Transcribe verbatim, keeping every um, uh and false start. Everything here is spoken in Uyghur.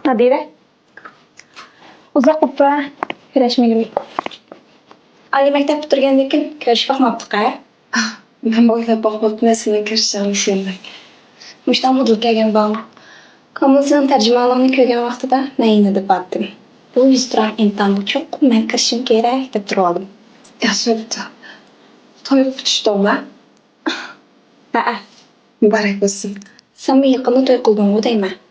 نادىرە، ئۇزاق بوپتۇ ھە كۆرۈشمىگىلى. ئالىي مەكتەپ پۈتتۈرگەندىن كېيىن كۆرۈشۈپ باقماپتۇق ھە. مەنمۇ ئويلاپ باقماپتىمەن سېنىڭ كىرىشىڭنى سۆيمەي. مۇشۇنداق مودېل كەلگەن باغ. كامىل سېنىڭ تەرجىمانلىقىنى كۆرگەن ۋاقتىدا مەن يېنىدا بارتتىم. بۇ يۈزتۇرا ئىمتىھانغا چوقۇم مەن كىرىشىم كېرەك دەپ تۇرۇۋالدىم. ياخشى بوپتۇ. توي پۈتۈشتۈڭمۇ؟ ھەئە. مۇبارەك بولسۇن. سەنمۇ يېقىندا توي قىلدىڭغۇ دەيمەن.